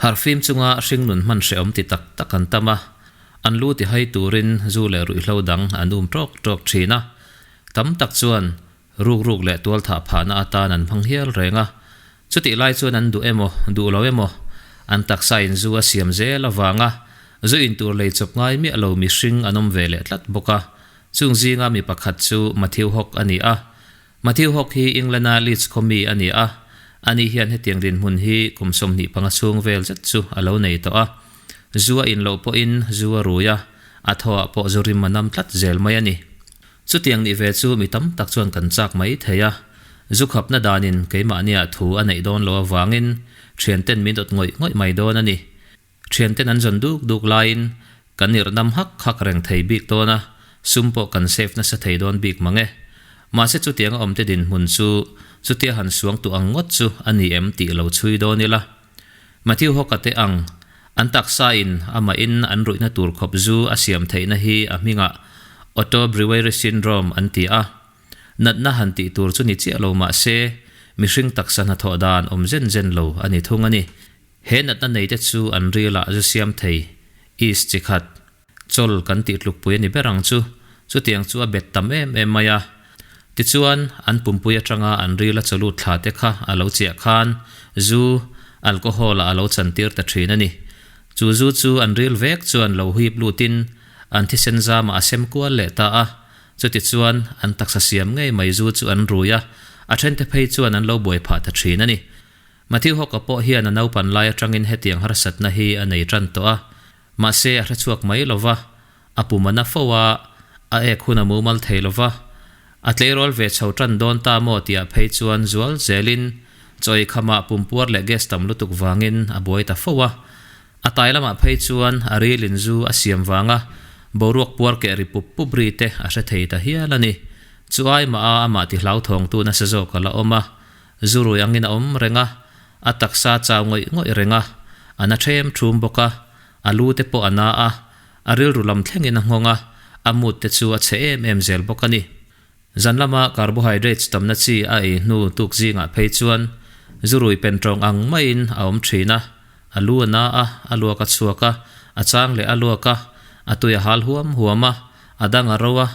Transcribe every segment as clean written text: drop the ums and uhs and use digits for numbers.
Harhfim chunga hringnun hman hrehawm ti tak tak an tam a, an lu ti hai turin zu leh ruihhlo dang an um tawk tawk thin a. Tam tak chuan ruk ruk leh tualthah phahna atan an hmang hial reng a. Chutih lai chuan an duh emaw, duh lo emaw, an taksa in zu a siam zel avanga zu in tur lei chawp ngai miah lo mihring an awm ve leh tlat bawk a. Chung zinga mi pakhat chu Matthew Hawk a ni a. Matthew Hawk hi England-a Leeds khaw mi a ni a, ani hian hetiang dinhmun hi kum 25 chhung vel zet chu a lo nei tawh a. Zu a in loh pawhin zu a rui a, a thawhah pawh zu rim a nam tlat zel mai a ni. Chutiang nih ve chu mi tam tak chuan kan chak mai thei a, zu khapna danin keimahnia thu a neih dawn loh avangin thianten min awt ngawih ngawih mai dawn a ni. Thianten an zawn duk duk laiin kan irhnam hak hak reng thei bik dawn a, sum pawh kan save nasa thei dawn bik mang e. Mahse chutianga awmte dinhmun chu chutia han suang tuh ang ngawt chu a ni em tih lo chhui dawn ila. Matthew Hawk-a te ang, an taksa in amah in an ruihna tur khawp zu a siam theihna hi a hmingah Otto Brewery Syndrome an ti a. Natna han tih tur chu ni chiah lo mah se, mihring taksa hnathawh dan awm zen zen lo a ni thung a ni. He natna nei te chu an rilah zu siam thei, yeast chi khat, chawl kan tih tlukpui a ni ber ang chu. Chutiang chu a bet tam em em mai a. Tichuan, an pumpui atanga an rila chawlut thla te kha a lo chiah khan zu, alcohol, ah a lo chantir ta thin a ni. Chu zu chu an ril vek chuan lo huip lutin an thisen zamah a sem kual leh ta a. Chutichuan, an taksa siam ngei mai zu chu an rui a, a thente phei chuan an lo buai phah ta thin a ni. Matthew Hawk-a pawh hian a naupan lai atangin hetiang harsatna hi a nei tan tawh a. Mahse, a hrechhuak mai lo va, a pum a na fo a, a ek hun a mumal thei lo va. A tleirawl ve chho tan dawn ta maw tihah phei chuan zual zelin chaw ei khamah pumpuar leh gas tam lutuk vangin a buai ta fo a. A tai lamah phei chuan a rilin zu a siam vanga boruak puar keh ri pup pup ri te a hre thei ta hial a ni. Chu ai mah a amah ti hlauthawngtu nasa zawk a la awm a. Zu rui angin a awm reng a, a taksa chau ngawih ngawih reng a, a na ṭhem ṭhum bawk a, a lu te pawh a na a, a rilru lam thlengin a nghawng a, a mood te chu a chhe em em zel bawk a ni. Zan lama carbohydrates tamna chi a ei hnu tuk zingah phei chuan zu rui pen ṭawng ang maiin a awm ṭhin a, a lu a na a, a luak a chhuak a, a chang leh a luak a, a tui a hal huam huam a, a dang a ro a,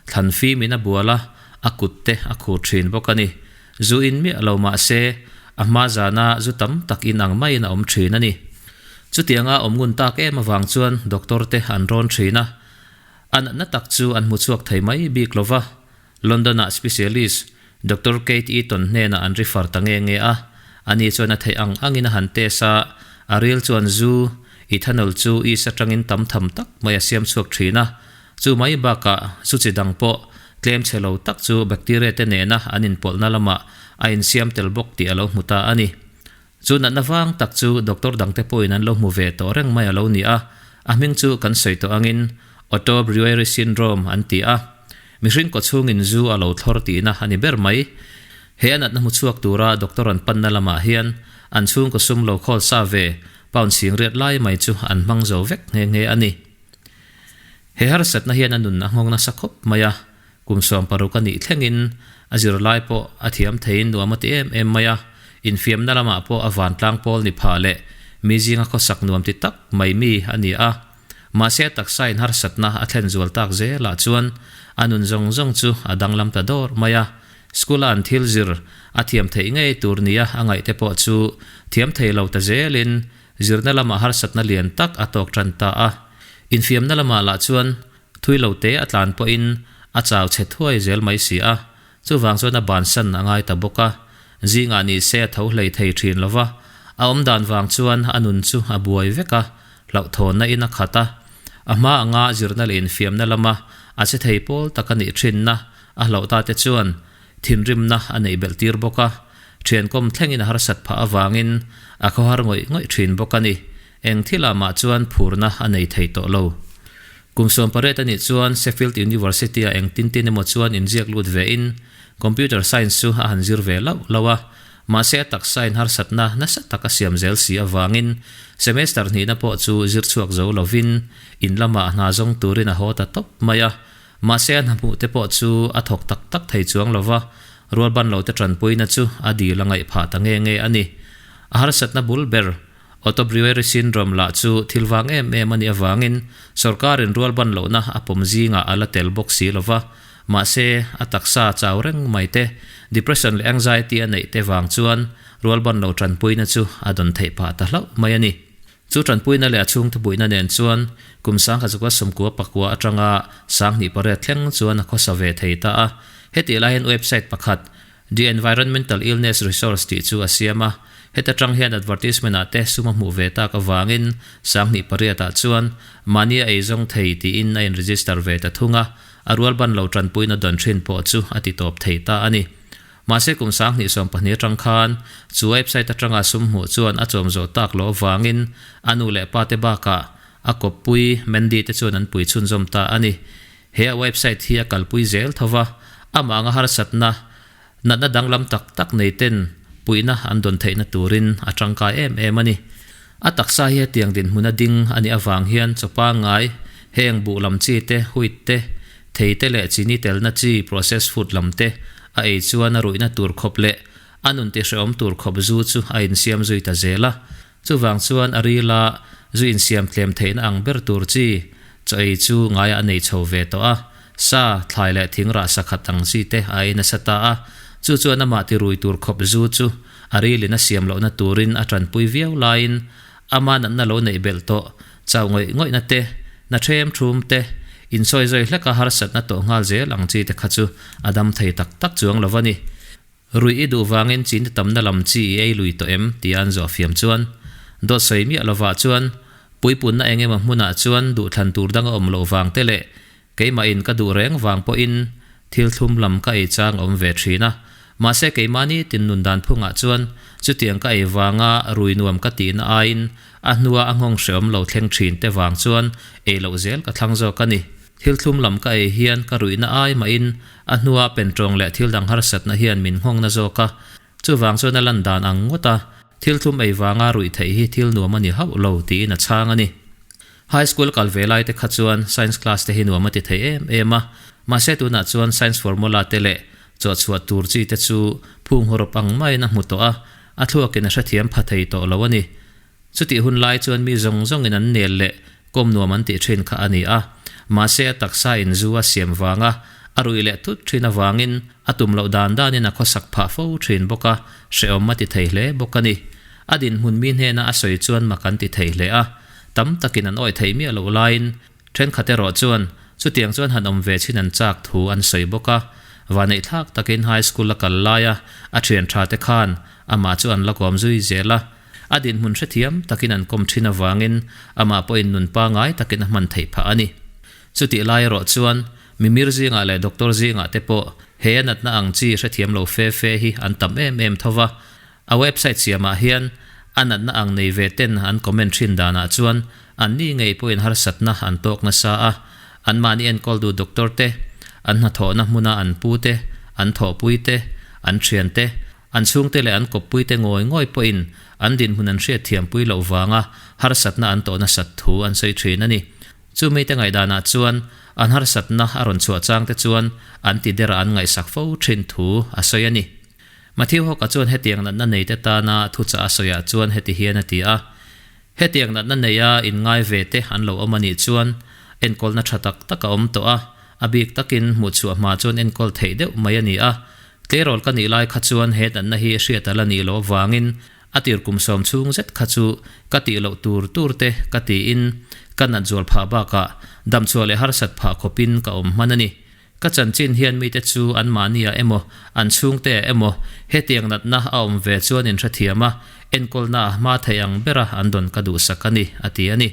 thlan fimin a bual a, a kut te a khur ṭhin bawk a ni. Zu in miah lo mah se, a hma zana zu tam tak in ang maiin a awm thin a ni. Chutianga awm ngun tak em avang chuan doctor te an rawn thin a, a natna tak chu an hmu chhuak thei mai bik lo va. London-ah specialist Doctor Kate Eaton hnenah an refer ta nge nge a, ani chuan a theih ang angin a han test a, a ril chuan zu, ethanol chu yeast atangin tam tham tak mai a siam chhuak thin a, Chu mai bakah zu chi dang pawh tlem chhe lo tak chu bacteria te nena an inpawlhna lamah a insiam tel bawk tih a lo hmu ta a ni. Chu natna vang tak chu doctor dangte pawhin an lo hmu ve tawh reng mai a lo ni a, a hming chu kan sawi tawh angin Otto-Breueri syndrome an ti a, mihring kawchhungin zu a lo thlawr tihna a ni ber mai. He a natna hmu chhuak tura doctor an panna lamah hian an chhungkaw sum lo khawl sa ve pound singriat lai mai chu an hmang zo vek nghe nghe a ni. He harsatna hian a nun a nghawng nasa khawp mai a, kum 16 a nih thlengin a zirlai pawh a thiam theiin nuam a ti em em mai a, infiamna lamah pawh a vantlang pawl ni phah leh mi zinga khawsak nuam ti tak mai mi a ni a. Mahse a taksa in harsatna a thlen zual tak zelah chuan a nun zawng zawng chu a danglam ta dawr mai a, school a an thil zir a thiam theih ngei tur nia a ngaihte pawh chu thiam thei lo ta zelin Zirna lamah harsatna lian tak a tawk tan ta a, infiamna lamah lah chuan thui lo te a tlan pawhin a chau chhe thuai zel mai si a, chuvang chuan a bansan a ngai ta bawk a, zingah ni se a tho hlei thei thin lo va, a awm dan vang chuan a nun chu a buai vek a, hlauhthawnna in a khat a, a hma anga zirna leh infiamna lama a che thei pawl tak a nih thinna a hlauh ta te chuan thinrimna a neih belh tir bawk a, Thiankawm thlengin a harsat phah avangin a khawhar ngawih ngawih thin bawk a ni. Eng thilah mah chuan phurna a nei thei tawh lo. Kum 18 a nih chuan Sheffield University-ah eng tin tin emaw chuan inziak lut vein Computer Science chu a han zir ve lauh lauh a, mahse a taksain harsatna nasa tak a siam zel si avangin semester hnihna pawh chu zir chhuak zo lovin in lamah hna zawng turin a haw ta tawp mai a. Mahse a hnahmuh te pawh chu a thawk tak tak thei chuang lo va, rualban lo te tanpuina chu a dil a ngaih phah ta nge nge a ni. A harsatna bul ber, Auto-brewery syndrome lah chu thil vang em em a nih avangin sorkarin rualban lohna a pawm zingah a la tel bawk si lo va. Mahse, a taksa chau reng mai te, depression leh anxiety a neih te vang chuan rualban lo tanpuina chu a dawn theih phah ta hlauh mai a ni. Chu tanpuina leh a chhungte buihna nen chuan kum 1999 atanga 2008 thleng chuan a khawsa ve thei ta a. Hetih lai hian website pakhat, The Environmental Illness Resource tih chu a siam a. Heta tang hian advertisement ah te sum a hmuh ve tak avangin 2008 ah chuan mahni a eizawng thei tiin a in register ve ta thung a, a rualban lo tanpuina dawn thin pawh chu a ti tawp thei ta a ni. Mahse kum 2020 atang khan chu website atanga sum hmuh chuan a chawm zawh tak loh avangin a nu leh pa te bakah a kawppui Mandy te chuan an pui chhunzawm ta a ni. He a website hi a kalpui zel tho va, amah anga harsatna, natna danglam tak tak nei ten puihna an dawn theihna turin a tangkai em em a ni. A taksa hi hetiang dinhmuna ding a nih avang hian chaw pangngai, heng buh lam chi te, wheat te, thei te leh chini telna chi processed food lam te a ei chuan a ruihna tur khawp leh a nun tihrehawm tur khawp zu chu a insiam zui ta zel a. Chuvang chuan a rila zu insiam tlem theihna ang ber tur chi chaw ei chu ngaiah a nei chho ve tawh a, sa, thlai leh thing rah sakhat ang chi te a ei nasa ta a, chu chuan amah ti rui tur khawp zu chu a rilin a siam lohna turin a tanpui viau laiin ama natna lo neih belh tawh chau ngawih ngawihna te, na ṭhem ṭhum te, insawi zawi hleka harsatna tawh nghal zel ang chi te kha chu a dam thei tak tak chuang lo a ni. Ruih i duh vangin chin tamna lam chi i ei lui tawh em? tia an zawh fiam chuan dawt sawi miah lovah chuan puipunna eng emaw hmunah chuan duhthlan tur dang a awm loh vang te leh keimahin ka duh reng vang pawhin thil thlum lam ka ei chang a awm ve thin a. Mahse keimahni tin nun dan phungah chuan chutiang ka ei vanga rui nuam ka tihna aiin a hnua a nghawng hreawm lo thleng thin te vang chuan ei loh zel ka thlang zawk a ni. Thil thlum lam ka ei hian ka ruihna ai mahin a hnua pentawng leh thil dang harsatna hian min nghawngna zawk a, chuvang chuan a lan dan ang ngawt a, thil thlum ei vanga ruih theih hi thil nuam a ni hauh lo tiin a chhang a ni. High school kal ve lai te kha chuan science class te hi nuam a ti thei em em a, mahse tunah chuan science formula te leh chawhchhuah tur chi te chu phung hawrawp ang maiin a hmu tawh a, a thluakin a hrethiam pha thei tawh lo a ni. Chutih hun lai chuan mi zawng zawngin an nel leh kawm nuam an tih thin kha a ni a, mahse a taksa in zu a siam vanga a ruih leh thut thin avangin a tum loh dan danin a khawsak phah fo thin bawk a, hrehawm a ti thei hle bawk a ni. A dinhmun mi hnena a sawi chuan mak an ti thei hle a, tam takin an awih theih miah loh laiin thenkhat erawh chuan chutiang chuan han awm ve chin an chak thu an sawi bawk a. Vaneihthlak takin high school a kal laia a thian tha te khan amah chu an la kawm zui zel a, A dinhmun hrethiam takin an kawm thin avangin amah pawhin nun pangai takin a hman theih phah a ni. Chutih lai erawh chuan mimir zingah leh doctor zingah te pawh he a natna ang chi hrethiam lo fe fe hi an tam em em tho va. A website siamah hian a natna ang nei ve ten an comment thin danah chuan anni ngei pawhin harsatna an tawk nasa a, anmahni enkawl duh doctor te, an hnathawhna hmuna an pu te, an thawhpui te, an thian te, An chhungte leh an kawppuite ngawi ngawi pawhin an dinhmun an hriatthiampui loh vanga harsatna an tawh nasat thu an sawi thin a ni. Chumite ngaihdanah chuan an harsatna a rawn chhuah changte chuan an ti derah an ngaihsak fo thin thu a sawi a ni. Matthew Hawk-a chuan hetiang natna neite tana thuchah a sawiah chuan heti hian a ti a, Hetiang natna neia inngai ve te an lo awm a nih chuan enkawlna tha tak tak a awm tawh a, a bik takin hmuhchhuah hma chuan enkawl theih deuh mai a ni a. Tleirawl ka nih lai kha chuan he natna hi hriat a la nih loh avangin a tir kum sawm chhung zet kha chu ka tih loh tur tur te ka tiin ka nat zual phah bakah damchhuah leh harsat phah khawpin ka awm hman a ni. Ka chanchin hian mite chu anmahniah emaw an chhungteah emaw hetiang natna a awm ve chuan inhrethiam a, enkawlna a hma theih ang bera an dawn ka duhsak a ni, a ti a ni.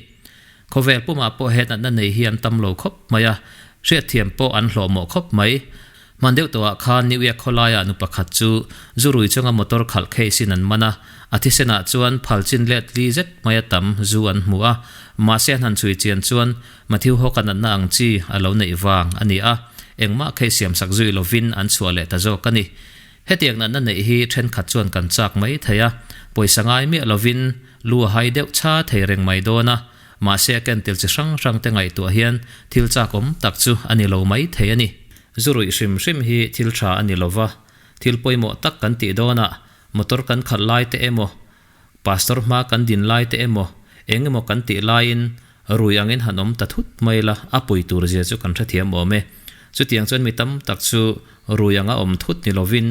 Khawvel pumah pawh he natna nei hi an tam lo khawp mai a, hriatthiam pawh an hlawhmawh khawp mai. Hman deuh tawhah khan New York khawlaiah nu pakhat chu zu rui chunga motor khalh case in an man a, a thisenah chuan phal chin let li zet mai a tam zu an hmu a, mahse an han chhui chian chuan Matthew Hawk-a natna ang chi a lo neih vang a ni a, engmah case siamsak zui lovin an chhuah leh ta zawk a ni. Hetiang natna neih hi thenkhat chuan kan chak mai thei a, pawisa ngai miah lovin lu a hai deuh cha thei reng mai dawn a, mahse a ken tel chi hrang hrang te ngaihtuah hian thil chak awm tak chu a ni lo mai thei a ni. Zu ruih hrim hrim hi thil tha a ni lo va, thil pawimawh tak kan tih dawnah motor kan khalh lai te emaw, Pastor hmaa kan din lai te emaw, eng emaw kan tih laiin rui angin han awm ta thut mai la, a pui tur zia chu kan hrethiam awm e. Chutiang chuan mi tam tak chu rui anga awm thut ni lovin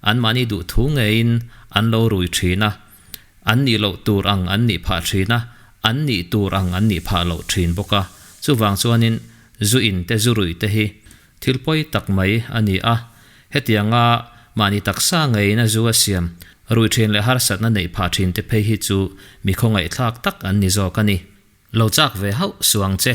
anmahni duh thu ngeiin an lo rui thin a, an nih loh tur ang an nih phah thin a, an nih tur ang an nih phah loh thin bawk a. Chuvang chuanin zu in te zu ruih te hi Thil pawi tak mai a ni a, hetianga mahni taksa ngeiin a zu a siam, rui thin leh harsatna neih phah thin te phei hi chu mi khawngaihthlak tak an ni zawk a ni. Lo chak ve hauh suang che.